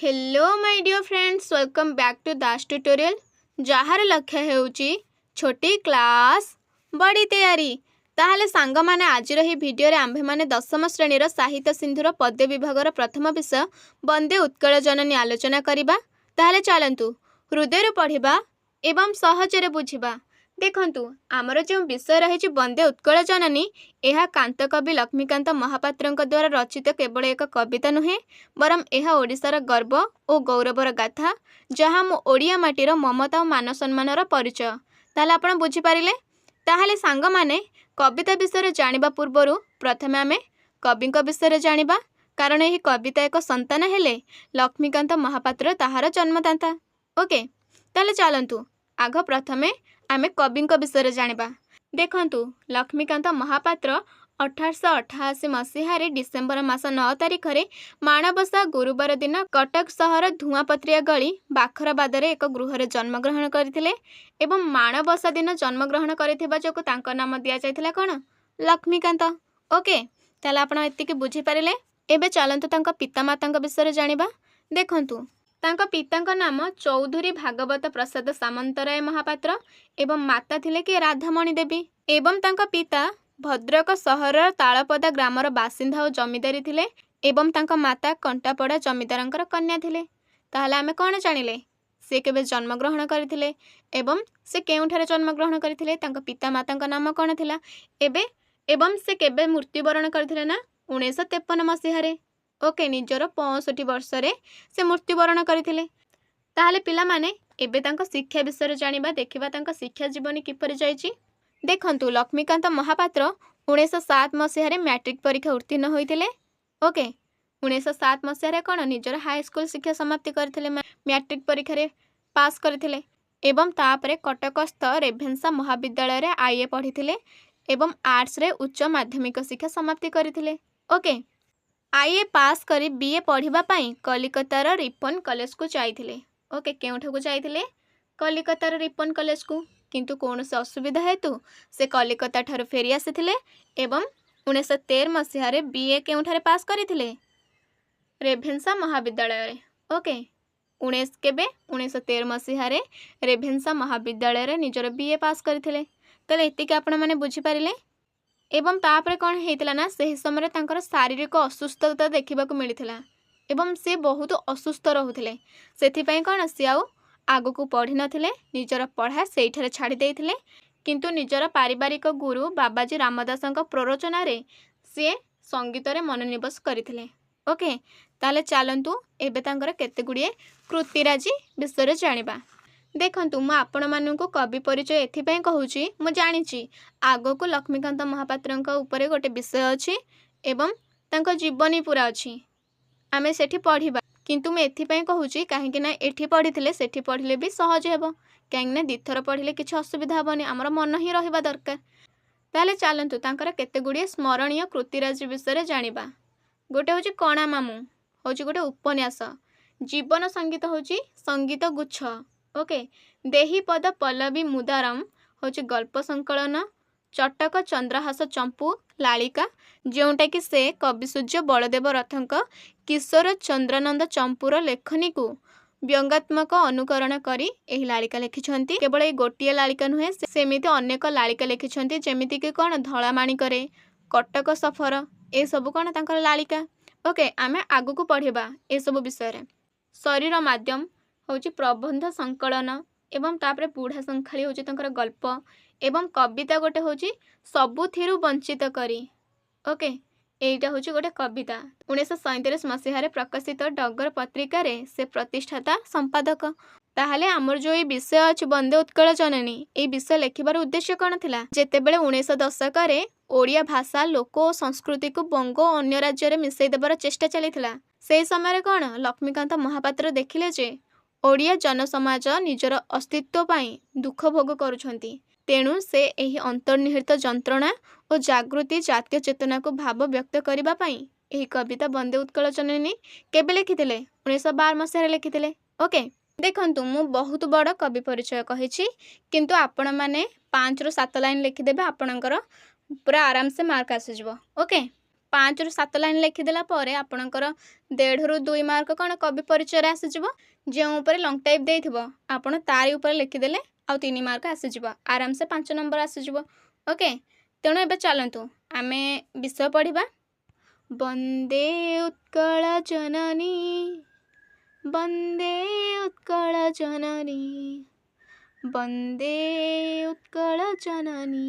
Hello my dear friends, welcome back to Das Tutorial, ଯାହାର ଲକ୍ଷ୍ୟ ହେଉଛି ଛୋଟି କ୍ଲାସ୍ ବଡ଼ି ତିଆରି। ତାହେଲେ ସାଙ୍ଗମାନେ, ଆଜିର ଏହି ଭିଡ଼ିଓରେ ଆମ୍ଭେମାନେ ଦଶମ ଶ୍ରେଣୀର ସାହିତ୍ୟ ସିନ୍ଧୁର ପଦ୍ୟ ବିଭାଗର ପ୍ରଥମ ବିଷୟ ବନ୍ଦେ ଉତ୍କଳ ଜନନୀ ଆଲୋଚନା କରିବା। ତାହେଲେ ଚାଲନ୍ତୁ ହୃଦୟରୁ ପଢ଼ିବା ଏବଂ ସହଜରେ ବୁଝିବା। ଦେଖନ୍ତୁ, ଆମର ଯେଉଁ ବିଷୟ ରହିଛି ବନ୍ଦେ ଉତ୍କଳ ଜନନୀ, ଏହା କାନ୍ତକବି ଲକ୍ଷ୍ମୀକାନ୍ତ ମହାପାତ୍ରଙ୍କ ଦ୍ୱାରା ରଚିତ କେବଳ ଏକ କବିତା ନୁହେଁ, ବରଂ ଏହା ଓଡ଼ିଶାର ଗର୍ବ ଓ ଗୌରବର ଗାଥା, ଯାହା ଆମ ଓଡ଼ିଆ ମାଟିର ମମତା ଓ ମାନ ସମ୍ମାନର ପରିଚୟ। ତାହେଲେ ଆପଣ ବୁଝିପାରିଲେ? ତାହେଲେ ସାଙ୍ଗମାନେ, କବିତା ବିଷୟରେ ଜାଣିବା ପୂର୍ବରୁ ପ୍ରଥମେ ଆମେ କବିଙ୍କ ବିଷୟରେ ଜାଣିବା, କାରଣ ଏହି କବିତା ଏକ ସନ୍ତାନ ହେଲେ ଲକ୍ଷ୍ମୀକାନ୍ତ ମହାପାତ୍ର ତାହାର ଜନ୍ମଦାତା। ଓକେ, ତାହେଲେ ଚାଲନ୍ତୁ ଆଗ ପ୍ରଥମେ ଆମେ କବିଙ୍କ ବିଷୟରେ ଜାଣିବା। ଦେଖନ୍ତୁ, ଲକ୍ଷ୍ମୀକାନ୍ତ ମହାପାତ୍ର 1888 ମସିହାରେ ଡିସେମ୍ବର ମାସ 9 ତାରିଖରେ ମାଣବସା ଗୁରୁବାର ଦିନ କଟକ ସହର ଧୂଆଁପତ୍ରିଆ ଗଳି ବାଖରବାଦରେ ଏକ ଗୃହରେ ଜନ୍ମଗ୍ରହଣ କରିଥିଲେ ଏବଂ ମାଣବସା ଦିନ ଜନ୍ମଗ୍ରହଣ କରିଥିବା ଯୋଗୁଁ ତାଙ୍କ ନାମ ଦିଆଯାଇଥିଲା କ'ଣ? ଲକ୍ଷ୍ମୀକାନ୍ତ। ଓକେ, ତାହେଲେ ଆପଣ ଏତିକି ବୁଝିପାରିଲେ। ଏବେ ଚାଲନ୍ତୁ ତାଙ୍କ ପିତାମାତାଙ୍କ ବିଷୟରେ ଜାଣିବା। ଦେଖନ୍ତୁ, ତାଙ୍କ ପିତାଙ୍କ ନାମ ଚୌଧୁରୀ ଭାଗବତ ପ୍ରସାଦ ସାମନ୍ତରାୟ ମହାପାତ୍ର ଏବଂ ମାତା ଥିଲେ କିଏ? ରାଧାମଣି ଦେବୀ। ଏବଂ ତାଙ୍କ ପିତା ଭଦ୍ରକ ସହରର ତାଳପଦା ଗ୍ରାମର ବାସିନ୍ଦା ଓ ଜମିଦାରୀ ଥିଲେ ଏବଂ ତାଙ୍କ ମାତା କଣ୍ଟାପଡ଼ା ଜମିଦାରଙ୍କର କନ୍ୟା ଥିଲେ। ତାହେଲେ ଆମେ କ'ଣ ଜାଣିଲେ? ସେ କେବେ ଜନ୍ମଗ୍ରହଣ କରିଥିଲେ ଏବଂ ସେ କେଉଁଠାରେ ଜନ୍ମଗ୍ରହଣ କରିଥିଲେ, ତାଙ୍କ ପିତାମାତାଙ୍କ ନାମ କ'ଣ ଥିଲା ଏବେ ଏବଂ ସେ କେବେ ମୃତ୍ୟୁବରଣ କରିଥିଲେ ନା 1953 ମସିହାରେ। ଓକେ, ନିଜର 65 ବର୍ଷରେ ସେ ମୃତ୍ୟୁବରଣ କରିଥିଲେ। ତାହେଲେ ପିଲାମାନେ, ଏବେ ତାଙ୍କ ଶିକ୍ଷା ବିଷୟରେ ଜାଣିବା। ଦେଖିବା ତାଙ୍କ ଶିକ୍ଷା ଜୀବନୀ କିପରି ଯାଇଛି। ଦେଖନ୍ତୁ, ଲକ୍ଷ୍ମୀକାନ୍ତ ମହାପାତ୍ର 1907 ମସିହାରେ ମ୍ୟାଟ୍ରିକ୍ ପରୀକ୍ଷା ଉତ୍ତୀର୍ଣ୍ଣ ହୋଇଥିଲେ। ଓକେ, 1907 ମସିହାରେ କ'ଣ ନିଜର ହାଇସ୍କୁଲ ଶିକ୍ଷା ସମାପ୍ତି କରିଥିଲେ, ମ୍ୟାଟ୍ରିକ୍ ପରୀକ୍ଷାରେ ପାସ୍ କରିଥିଲେ ଏବଂ ତାପରେ କଟକସ୍ଥ ରେଭେନ୍ସା ମହାବିଦ୍ୟାଳୟରେ I A ପଢ଼ିଥିଲେ ଏବଂ ଆର୍ଟ୍ସରେ ଉଚ୍ଚ ମାଧ୍ୟମିକ ଶିକ୍ଷା ସମାପ୍ତି କରିଥିଲେ। ଓକେ, I A pass କରି ବି ଏ ପଢ଼ିବା ପାଇଁ କଲିକତାର ରିପନ୍ କଲେଜକୁ ଯାଇଥିଲେ। ଓକେ, କେଉଁଠାକୁ ଯାଇଥିଲେ? କଲିକତାର ରିପନ୍ କଲେଜକୁ। କିନ୍ତୁ କୌଣସି ଅସୁବିଧା ହେତୁ ସେ କଲିକତା ଠାରୁ ଫେରି ଆସିଥିଲେ ଏବଂ 1913 ମସିହାରେ ବି ଏ କେଉଁଠାରେ ପାସ୍ କରିଥିଲେ? ରେଭେନ୍ସା ମହାବିଦ୍ୟାଳୟରେ। ଓକେ, କେବେ? 1913 ମସିହାରେ ରେଭେନ୍ସା ମହାବିଦ୍ୟାଳୟରେ ନିଜର ବି ଏ ପାସ୍ କରିଥିଲେ। ତାହେଲେ ଏତିକି ଆପଣମାନେ ବୁଝିପାରିଲେ। ଏବଂ ତାପରେ କ'ଣ ହେଇଥିଲା ନା ସେହି ସମୟରେ ତାଙ୍କର ଶାରୀରିକ ଅସୁସ୍ଥତା ଦେଖିବାକୁ ମିଳିଥିଲା ଏବଂ ସେ ବହୁତ ଅସୁସ୍ଥ ରହୁଥିଲେ। ସେଥିପାଇଁ କ'ଣ ସିଏ ଆଉ ଆଗକୁ ପଢ଼ିନଥିଲେ, ନିଜର ପଢ଼ା ସେଇଠାରେ ଛାଡ଼ି ଦେଇଥିଲେ। କିନ୍ତୁ ନିଜର ପାରିବାରିକ ଗୁରୁ ବାବାଜୀ ରାମଦାସଙ୍କ ପ୍ରରୋଚନାରେ ସିଏ ସଙ୍ଗୀତରେ ମନୋନିବେଶ କରିଥିଲେ। ଓକେ, ତାହେଲେ ଚାଲନ୍ତୁ ଏବେ ତାଙ୍କର କେତେ ଗୁଡ଼ିଏ କୃତିରାଜି ବିଷୟରେ ଜାଣିବା। ଦେଖନ୍ତୁ, ମୁଁ ଆପଣମାନଙ୍କୁ କବି ପରିଚୟ ଏଥିପାଇଁ କହୁଛି, ମୁଁ ଜାଣିଛି ଆଗକୁ ଲକ୍ଷ୍ମୀକାନ୍ତ ମହାପାତ୍ରଙ୍କ ଉପରେ ଗୋଟେ ବିଷୟ ଅଛି ଏବଂ ତାଙ୍କ ଜୀବନୀ ପୁରା ଅଛି, ଆମେ ସେଠି ପଢ଼ିବା। କିନ୍ତୁ ମୁଁ ଏଥିପାଇଁ କହୁଛି କାହିଁକି ନା ଏଠି ପଢ଼ିଥିଲେ ସେଠି ପଢ଼ିଲେ ବି ସହଜ ହେବ, କାହିଁକିନା ଦୁଇଥର ପଢ଼ିଲେ କିଛି ଅସୁବିଧା ହେବନି, ଆମର ମନ ହିଁ ରହିବା ଦରକାର। ତାହେଲେ ଚାଲନ୍ତୁ ତାଙ୍କର କେତେ ଗୁଡ଼ିଏ ସ୍ମରଣୀୟ କୃତିରାଜି ବିଷୟରେ ଜାଣିବା। ଗୋଟେ ହେଉଛି କଣା ମାମୁଁ, ହେଉଛି ଗୋଟେ ଉପନ୍ୟାସ। ଜୀବନ ସଙ୍ଗୀତ ହେଉଛି ସଙ୍ଗୀତ ଗୁଚ୍ଛ। ଓକେ, ଦେହିପଦ ପଲ୍ଲବୀ ମୁଦାରମ ହେଉଛି ଗଳ୍ପ ସଂକଳନ। ଚଟକ ଚନ୍ଦ୍ରହାସ ଚମ୍ପୁ ଲାଳିକା, ଯେଉଁଟାକି ସେ କବିସୂର୍ଯ୍ୟ ବଳଦେବ ରଥଙ୍କ କିଶୋର ଚନ୍ଦ୍ରାନନ୍ଦ ଚମ୍ପୁର ଲେଖନୀକୁ ବ୍ୟଙ୍ଗାତ୍ମକ ଅନୁକରଣ କରି ଏହି ଲାଳିକା ଲେଖିଛନ୍ତି। କେବଳ ଏଇ ଗୋଟିଏ ଲାଳିକା ନୁହେଁ, ସେମିତି ଅନେକ ଲାଳିକା ଲେଖିଛନ୍ତି, ଯେମିତିକି କ'ଣ ଧଳା ମାଣିକରେ, କଟକ ସଫର, ଏସବୁ କ'ଣ ତାଙ୍କର ଲାଳିକା। ଓକେ, ଆମେ ଆଗକୁ ପଢ଼ିବା ଏସବୁ ବିଷୟରେ। ଶରୀର ମାଧ୍ୟମ ହେଉଛି ପ୍ରବନ୍ଧ ସଂକଳନ ଏବଂ ତାପରେ ବୁଢ଼ା ଶଙ୍ଖାଳି ହେଉଛି ତାଙ୍କର ଗଳ୍ପ ଏବଂ କବିତା ଗୋଟେ ହେଉଛି ସବୁଥିରୁ ବଞ୍ଚିତ କରି। ଓକେ, ଏଇଟା ହେଉଛି ଗୋଟେ କବିତା। 1937 ମସିହାରେ ପ୍ରକାଶିତ ଡଗର ପତ୍ରିକାରେ ସେ ପ୍ରତିଷ୍ଠାତା ସମ୍ପାଦକ। ତାହେଲେ ଆମର ଯେଉଁ ଏଇ ବିଷୟ ଅଛି ବନ୍ଦେ ଉତ୍କଳ ଜନନୀ, ଏଇ ବିଷୟ ଲେଖିବାର ଉଦ୍ଦେଶ୍ୟ କ'ଣ ଥିଲା? ଯେତେବେଳେ 19 ଦଶକରେ ଓଡ଼ିଆ ଭାଷା, ଲୋକ ଓ ସଂସ୍କୃତିକୁ ବଙ୍ଗ ଓ ଅନ୍ୟ ରାଜ୍ୟରେ ମିଶାଇ ଦେବାର ଚେଷ୍ଟା ଚାଲିଥିଲା, ସେହି ସମୟରେ କ'ଣ ଲକ୍ଷ୍ମୀକାନ୍ତ ମହାପାତ୍ର ଦେଖିଲେ ଯେ ଓଡ଼ିଆ ଜନସମାଜ ନିଜର ଅସ୍ତିତ୍ୱ ପାଇଁ ଦୁଃଖ ଭୋଗ କରୁଛନ୍ତି। ତେଣୁ ସେ ଏହି ଅନ୍ତର୍ନିହିତ ଯନ୍ତ୍ରଣା ଓ ଜାଗୃତି ଜାତୀୟ ଚେତନାକୁ ଭାବ ବ୍ୟକ୍ତ କରିବା ପାଇଁ ଏହି କବିତା ବନ୍ଦେ ଉତ୍କଳ ଜନନୀ କେବେ ଲେଖିଥିଲେ? 1912 ମସିହାରେ ଲେଖିଥିଲେ। ଓକେ, ଦେଖନ୍ତୁ, ମୁଁ ବହୁତ ବଡ଼ କବି ପରିଚୟ କହିଛି, କିନ୍ତୁ ଆପଣମାନେ 5ରୁ 7 ଲାଇନ୍ ଲେଖିଦେବେ, ଆପଣଙ୍କର ପୁରା ଆରାମସେ ମାର୍କ ଆସିଯିବ। ଓକେ, 5ରୁ 7 ଲାଇନ୍ ଲେଖିଦେଲା ପରେ ଆପଣଙ୍କର 1.5ରୁ 2 ମାର୍କ କ'ଣ କବି ପରିଚୟରେ ଆସିଯିବ। ଯେଉଁ ଉପରେ ଲଙ୍ଗ ଟାଇପ୍ ଦେଇଥିବ, ଆପଣ ତାରି ଉପରେ ଲେଖିଦେଲେ ଆଉ 3 ମାର୍କ ଆସିଯିବ, ଆରାମସେ 5 ନମ୍ବର ଆସିଯିବ। ଓକେ, ତେଣୁ ଏବେ ଚାଲନ୍ତୁ ଆମେ ବିଷୟ ପଢ଼ିବା। ବନ୍ଦେ ଉତ୍କଳ ଜନନୀ, ବନ୍ଦେ ଉତ୍କଳ ଜନନୀ, ବନ୍ଦେ ଉତ୍କଳ ଜନନୀ,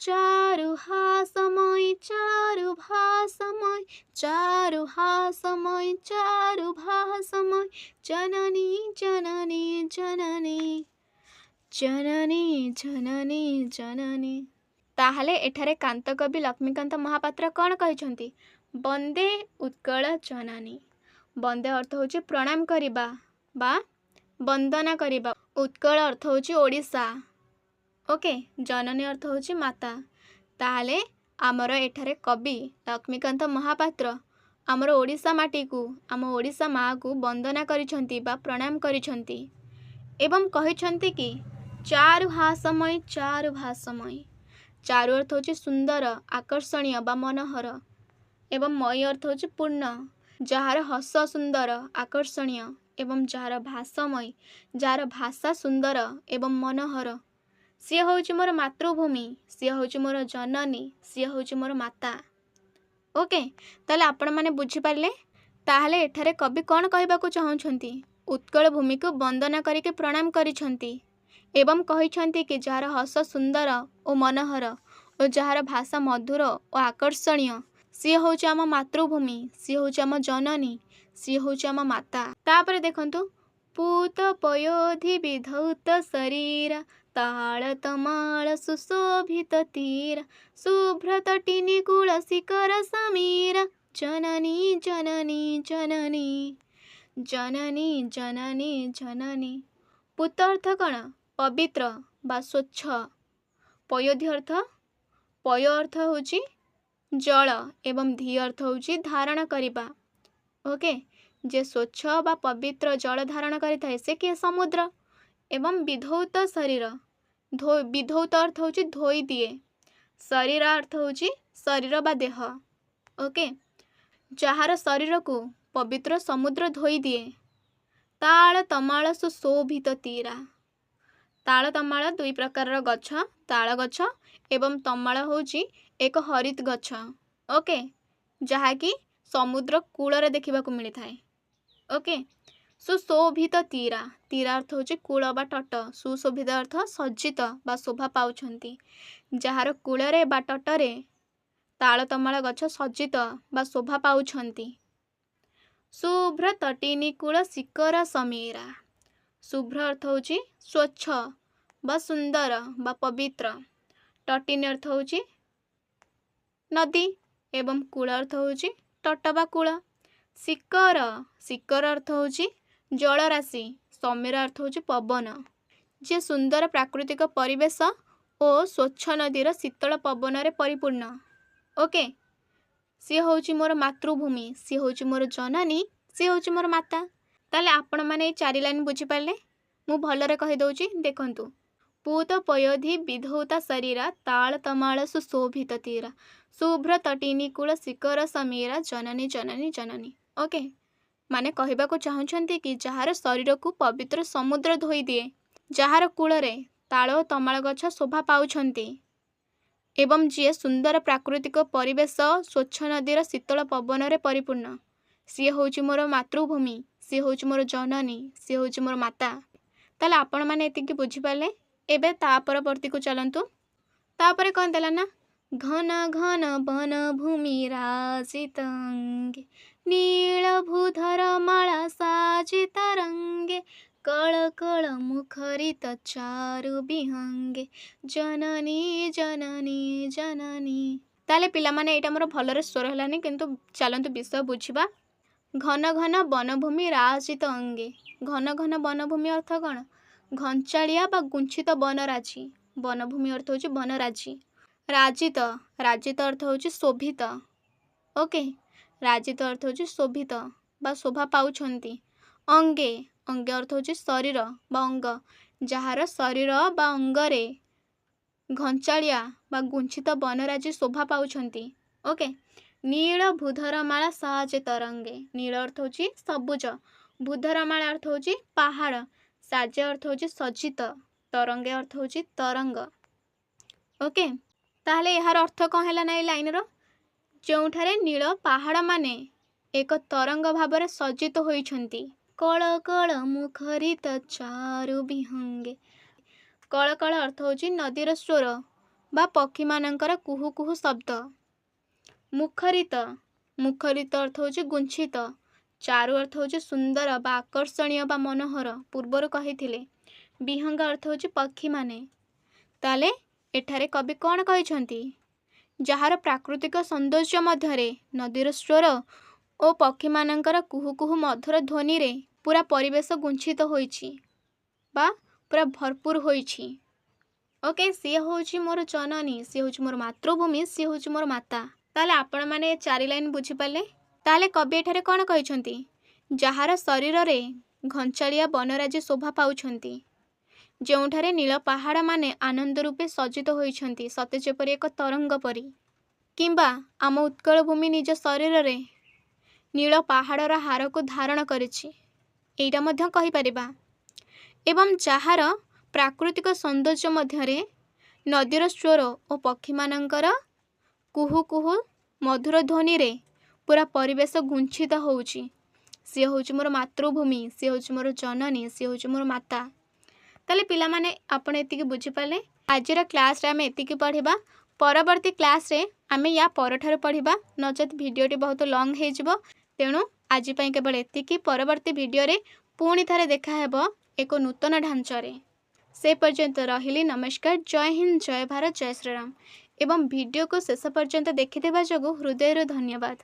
ଚାରୁହାସମୟୀ ଚାରୁଭାସମୟୀ, ଚାରୁହାସମୟୀ ଚାରୁଭାସମୟୀ, ଜନନୀ ଜନନୀ ଜନନୀ, ଜନନୀ ଜନନୀ ଜନନୀ। ତାହେଲେ ଏଠାରେ କାନ୍ତକବି ଲକ୍ଷ୍ମୀକାନ୍ତ ମହାପାତ୍ର କ'ଣ କହିଛନ୍ତି? ବନ୍ଦେ ଉତ୍କଳ ଜନନୀ। ବନ୍ଦେ ଅର୍ଥ ହେଉଛି ପ୍ରଣାମ କରିବା ବା ବନ୍ଦନା କରିବା। ଉତ୍କଳ ଅର୍ଥ ହେଉଛି ଓଡ଼ିଶା। ଓକେ, ଜନନୀ ଅର୍ଥ ହେଉଛି ମାତା। ତାହେଲେ ଆମର ଏଠାରେ କବି ଲକ୍ଷ୍ମୀକାନ୍ତ ମହାପାତ୍ର ଆମର ଓଡ଼ିଶା ମାଟିକୁ, ଆମ ଓଡ଼ିଶା ମାଆକୁ ବନ୍ଦନା କରିଛନ୍ତି ବା ପ୍ରଣାମ କରିଛନ୍ତି ଏବଂ କହିଛନ୍ତି କି ଚାରୁ ହାସମୟୀ ଚାରୁ ଭାସମୟୀ। ଚାରୁ ଅର୍ଥ ହେଉଛି ସୁନ୍ଦର, ଆକର୍ଷଣୀୟ ବା ମନୋହର ଏବଂ ମୟୀ ଅର୍ଥ ହେଉଛି ପୂର୍ଣ୍ଣ। ଯାହାର ହସ ସୁନ୍ଦର, ଆକର୍ଷଣୀୟ ଏବଂ ଯାହାର ଭାସମୟୀ, ଯାହାର ଭାଷା ସୁନ୍ଦର ଏବଂ ମନୋହର, ସିଏ ହେଉଛି ମୋର ମାତୃଭୂମି, ସିଏ ହେଉଛି ମୋର ଜନନୀ, ସିଏ ହେଉଛି ମୋର ମାତା। ଓକେ, ତାହେଲେ ଆପଣମାନେ ବୁଝିପାରିଲେ। ତାହେଲେ ଏଠାରେ କବି କ'ଣ କହିବାକୁ ଚାହୁଁଛନ୍ତି? ଉତ୍କଳ ଭୂମିକୁ ବନ୍ଦନା କରିକି ପ୍ରଣାମ କରିଛନ୍ତି ଏବଂ କହିଛନ୍ତି କି ଯାହାର ହସ ସୁନ୍ଦର ଓ ମନୋହର ଓ ଯାହାର ଭାଷା ମଧୁର ଓ ଆକର୍ଷଣୀୟ, ସିଏ ହେଉଛି ଆମ ମାତୃଭୂମି, ସିଏ ହେଉଛି ଆମ ଜନନୀ, ସିଏ ହେଉଛି ଆମ ମାତା। ତାପରେ ଦେଖନ୍ତୁ, ପୂତ ପୟୋଧି ବିଧୌତ ଶରୀର, ତାଳ ତମାଳ ସୁଶୋଭିତ ତୀର, ଶୁଭ୍ର ତଟିନୀ କୂଳ ଶିଖର ସମୀର, ଜନନୀ ଜନନୀ ଜନନୀ, ଜନନୀ ଜନନୀ ଜନନୀ। ପୂତ ଅର୍ଥ କ'ଣ? ପବିତ୍ର ବା ସ୍ୱଚ୍ଛ। ପୟୋଧି ଅର୍ଥ, ପୟ ଅର୍ଥ ହେଉଛି ଜଳ ଏବଂ ଧି ଅର୍ଥ ହେଉଛି ଧାରଣ କରିବା। ଓକେ, ଯେ ସ୍ୱଚ୍ଛ ବା ପବିତ୍ର ଜଳ ଧାରଣ କରିଥାଏ ସେ କିଏ? ସମୁଦ୍ର। ଏବଂ ବିଧୌତ ଶରୀର, ବିଧୌତ ଅର୍ଥ ହେଉଛି ଧୋଇ ଦିଏ, ଶରୀର ଅର୍ଥ ହେଉଛି ଶରୀର ବା ଦେହ। ଓକେ, ଯାହାର ଶରୀରକୁ ପବିତ୍ର ସମୁଦ୍ର ଧୋଇ ଦିଏ। ତାଳ ତମାଳ ସୁଶୋଭିତ ତୀରା। ତାଳ ତମାଳ ଦୁଇ ପ୍ରକାରର ଗଛ, ତାଳ ଗଛ ଏବଂ ତମାଳ ହେଉଛି ଏକ ହରିତ ଗଛ। ଓକେ, ଯାହାକି ସମୁଦ୍ର କୂଳରେ ଦେଖିବାକୁ ମିଳିଥାଏ। ଓକେ, ସୁଶୋଭିତ ତୀରା, ତୀରା ଅର୍ଥ ହେଉଛି କୂଳ ବା ତଟ, ସୁଶୋଭିତ ଅର୍ଥ ସଜ୍ଜିତ ବା ଶୋଭା ପାଉଛନ୍ତି। ଯାହାର କୂଳରେ ବା ତଟରେ ତାଳ ତମାଳ ଗଛ ସଜ୍ଜିତ ବା ଶୋଭା ପାଉଛନ୍ତି। ଶୁଭ୍ର ତଟିନୀ କୂଳ ଶିଖର ସମୀରା। ଶୁଭ୍ର ଅର୍ଥ ହେଉଛି ସ୍ୱଚ୍ଛ ବା ସୁନ୍ଦର ବା ପବିତ୍ର। ତଟିନୀ ଅର୍ଥ ହେଉଛି ନଦୀ ଏବଂ କୂଳ ଅର୍ଥ ହେଉଛି ତଟ ବା କୂଳ। ଶିଖର, ଶିଖର ଅର୍ଥ ହେଉଛି ଜଳରାଶି, ସମୀର ଅର୍ଥ ହେଉଛି ପବନ। ଯିଏ ସୁନ୍ଦର ପ୍ରାକୃତିକ ପରିବେଶ ଓ ସ୍ୱଚ୍ଛ ନଦୀର ଶୀତଳ ପବନରେ ପରିପୂର୍ଣ୍ଣ। ଓକେ, ସିଏ ହେଉଛି ମୋର ମାତୃଭୂମି, ସିଏ ହେଉଛି ମୋର ଜନନୀ, ସିଏ ହେଉଛି ମୋର ମାତା। ତାହେଲେ ଆପଣମାନେ ଏଇ 4 ଲାଇନ୍ ବୁଝିପାରିଲେ? ମୁଁ ଭଲରେ କହିଦେଉଛି, ଦେଖନ୍ତୁ। ପୂତ ପୟୋଧି ବିଧୌତା ଶରୀରା, ତାଳ ତମାଳ ସୁଶୋଭିତ ତୀରା, ଶୁଭ୍ର ତଟିନୀ କୂଳ ଶିଖର ସମୀରା, ଜନନୀ ଜନନୀ ଜନନୀ। ଓକେ, ମାନେ କହିବାକୁ ଚାହୁଁଛନ୍ତି କି ଯାହାର ଶରୀରକୁ ପବିତ୍ର ସମୁଦ୍ର ଧୋଇ ଦିଏ, ଯାହାର କୂଳରେ ତାଳ ଓ ତମାଳ ଗଛ ଶୋଭା ପାଉଛନ୍ତି ଏବଂ ଯିଏ ସୁନ୍ଦର ପ୍ରାକୃତିକ ପରିବେଶ, ସ୍ୱଚ୍ଛ ନଦୀର ଶୀତଳ ପବନରେ ପରିପୂର୍ଣ୍ଣ, ସିଏ ହେଉଛି ମୋର ମାତୃଭୂମି, ସିଏ ହେଉଛି ମୋର ଜନନୀ, ସିଏ ହେଉଛି ମୋର ମାତା। ତାହେଲେ ଆପଣମାନେ ଏତିକି ବୁଝିପାରିଲେ। ଏବେ ତା ପରବର୍ତ୍ତୀକୁ ଚାଲନ୍ତୁ। ତାପରେ କ'ଣ ଦେଲା ନା, ଘନ ଘନ ବନଭୂମି ରାଜିତ ଅଙ୍ଗେ, ନୀଳ ଭୂଧର ମାଳା ସାଜି ତରଙ୍ଗେ, କଳ କଳ ମୁଖରିତ ଚାରୁ ବିହଙ୍ଗେ, ଜନନୀ ଜନନୀ ଜନନୀ। ତାହେଲେ ପିଲାମାନେ ଏଇଟା ମୋର ଭଲରେ ସ୍ୱର ହେଲାନି, କିନ୍ତୁ ଚାଲନ୍ତୁ ବିଷୟ ବୁଝିବା। ଘନ ଘନ ବନଭୂମି ରାଜିତ ଅଙ୍ଗେ। ଘନ ଘନ ବନଭୂମି ଅର୍ଥ କ'ଣ? ଘଞ୍ଚାଳିଆ ବା ଗୁଞ୍ଚିତ ବନରାଜି। ବନଭୂମି ଅର୍ଥ ହେଉଛି ବନରାଜି। ରାଜିତ, ରାଜିତ ଅର୍ଥ ହେଉଛି ଶୋଭିତ। ଓକେ, ରାଜିତ ଅର୍ଥ ହେଉଛି ଶୋଭିତ ବା ଶୋଭା ପାଉଛନ୍ତି। ଅଙ୍ଗେ, ଅଙ୍ଗେ ଅର୍ଥ ହେଉଛି ଶରୀର ବା ଅଙ୍ଗ, ଯାହାର ଶରୀର ବା ଅଙ୍ଗରେ ଘଞ୍ଚାଳିଆ ବା ଗୁଞ୍ଚିତ ବନରାଜି ଶୋଭା ପାଉଛନ୍ତି। ଓକେ, ନୀଳ ଭୂଧରମାଳା ସାଜେ ତରଙ୍ଗେ। ନୀଳ ଅର୍ଥ ହେଉଛି ସବୁଜ, ଭୂଧରମାଳା ଅର୍ଥ ହେଉଛି ପାହାଡ଼, ସାଜେ ଅର୍ଥ ହେଉଛି ସଜ୍ଜିତ, ତରଙ୍ଗେ ଅର୍ଥ ହେଉଛି ତରଙ୍ଗ। ଓକେ, ତାହେଲେ ଏହାର ଅର୍ଥ କ'ଣ ହେଲା ନା ଏଇ ଲାଇନ୍ର, ଯେଉଁଠାରେ ନୀଳ ପାହାଡ଼ମାନେ ଏକ ତରଙ୍ଗ ଭାବରେ ସଜ୍ଜିତ ହୋଇଛନ୍ତି। କଳ କଳ ମୁଖରିତ ଚାରୁ ବିହଙ୍ଗେ। କଳ କଳ ଅର୍ଥ ହେଉଛି ନଦୀର ସ୍ୱର ବା ପକ୍ଷୀମାନଙ୍କର କୁହୁ କୁହୁ ଶବ୍ଦ। ମୁଖରିତ, ମୁଖରିତ ଅର୍ଥ ହେଉଛି ଗୁଞ୍ଛିତ। ଚାରୁ ଅର୍ଥ ହେଉଛି ସୁନ୍ଦର ବା ଆକର୍ଷଣୀୟ ବା ମନୋହର, ପୂର୍ବରୁ କହିଥିଲେ। ବିହଙ୍ଗ ଅର୍ଥ ହେଉଛି ପକ୍ଷୀମାନେ। ତାହେଲେ ଏଠାରେ କବି କ'ଣ କହିଛନ୍ତି? ଯାହାର ପ୍ରାକୃତିକ ସୌନ୍ଦର୍ଯ୍ୟ ମଧ୍ୟରେ ନଦୀର ସ୍ୱର ଓ ପକ୍ଷୀମାନଙ୍କର କୁହୁ କୁହୁ ମଧୁର ଧ୍ୱନିରେ ପୁରା ପରିବେଶ ଗୁଞ୍ଛିତ ହୋଇଛି ବା ପୁରା ଭରପୁର ହୋଇଛି। ଓକେ, ସିଏ ହେଉଛି ମୋର ଜନନୀ, ସିଏ ହେଉଛି ମୋର ମାତୃଭୂମି, ସିଏ ହେଉଛି ମୋର ମାତା। ତାହେଲେ ଆପଣମାନେ 4 ଲାଇନ୍ ବୁଝିପାରିଲେ? ତାହେଲେ କବି ଏଠାରେ କ'ଣ କହିଛନ୍ତି? ଯାହାର ଶରୀରରେ ଘଞ୍ଚାଳିଆ ବନରାଜି ଶୋଭା ପାଉଛନ୍ତି, ଯେଉଁଠାରେ ନୀଳ ପାହାଡ଼ମାନେ ଆନନ୍ଦ ରୂପେ ସଜ୍ଜିତ ହୋଇଛନ୍ତି ସତେ ଯେପରି ଏକ ତରଙ୍ଗ ପରି, କିମ୍ବା ଆମ ଉତ୍କଳ ଭୂମି ନିଜ ଶରୀରରେ ନୀଳ ପାହାଡ଼ର ହାରକୁ ଧାରଣ କରିଛି, ଏଇଟା ମଧ୍ୟ କହିପାରିବା। ଏବଂ ଯାହାର ପ୍ରାକୃତିକ ସୌନ୍ଦର୍ଯ୍ୟ ମଧ୍ୟରେ ନଦୀର ସ୍ୱର ଓ ପକ୍ଷୀମାନଙ୍କର କୁହୁ କୁହୁ ମଧୁର ଧ୍ୱନିରେ ପୁରା ପରିବେଶ ଗୁଞ୍ଛିତ ହେଉଛି, ସିଏ ହେଉଛି ମୋର ମାତୃଭୂମି, ସିଏ ହେଉଛି ମୋର ଜନନୀ, ସିଏ ହେଉଛି ମୋର ମାତା। ତାହେଲେ ପିଲାମାନେ ଆପଣ ଏତିକି ବୁଝିପାରିଲେ? ଆଜିର କ୍ଲାସ୍ରେ ଆମେ ଏତିକି ପଢ଼ିବା। ପରବର୍ତ୍ତୀ କ୍ଲାସ୍ରେ ଆମେ ୟା ପରଠାରୁ ପଢ଼ିବା, ନଚେତ୍ ଭିଡ଼ିଓଟି ବହୁତ ଲଙ୍ଗ୍ ହେଇଯିବ। ତେଣୁ ଆଜି ପାଇଁ କେବଳ ଏତିକି। ପରବର୍ତ୍ତୀ ଭିଡ଼ିଓରେ ପୁଣି ଥରେ ଦେଖାହେବ ଏକ ନୂତନ ଢାଞ୍ଚାରେ। ସେ ପର୍ଯ୍ୟନ୍ତ ରହିଲି, ନମସ୍କାର, ଜୟ ହିନ୍ଦ, ଜୟ ଭାରତ, ଜୟ ଶ୍ରୀରାମ। ଏବଂ ଭିଡ଼ିଓକୁ ଶେଷ ପର୍ଯ୍ୟନ୍ତ ଦେଖିଥିବା ଯୋଗୁଁ ହୃଦୟରୁ ଧନ୍ୟବାଦ।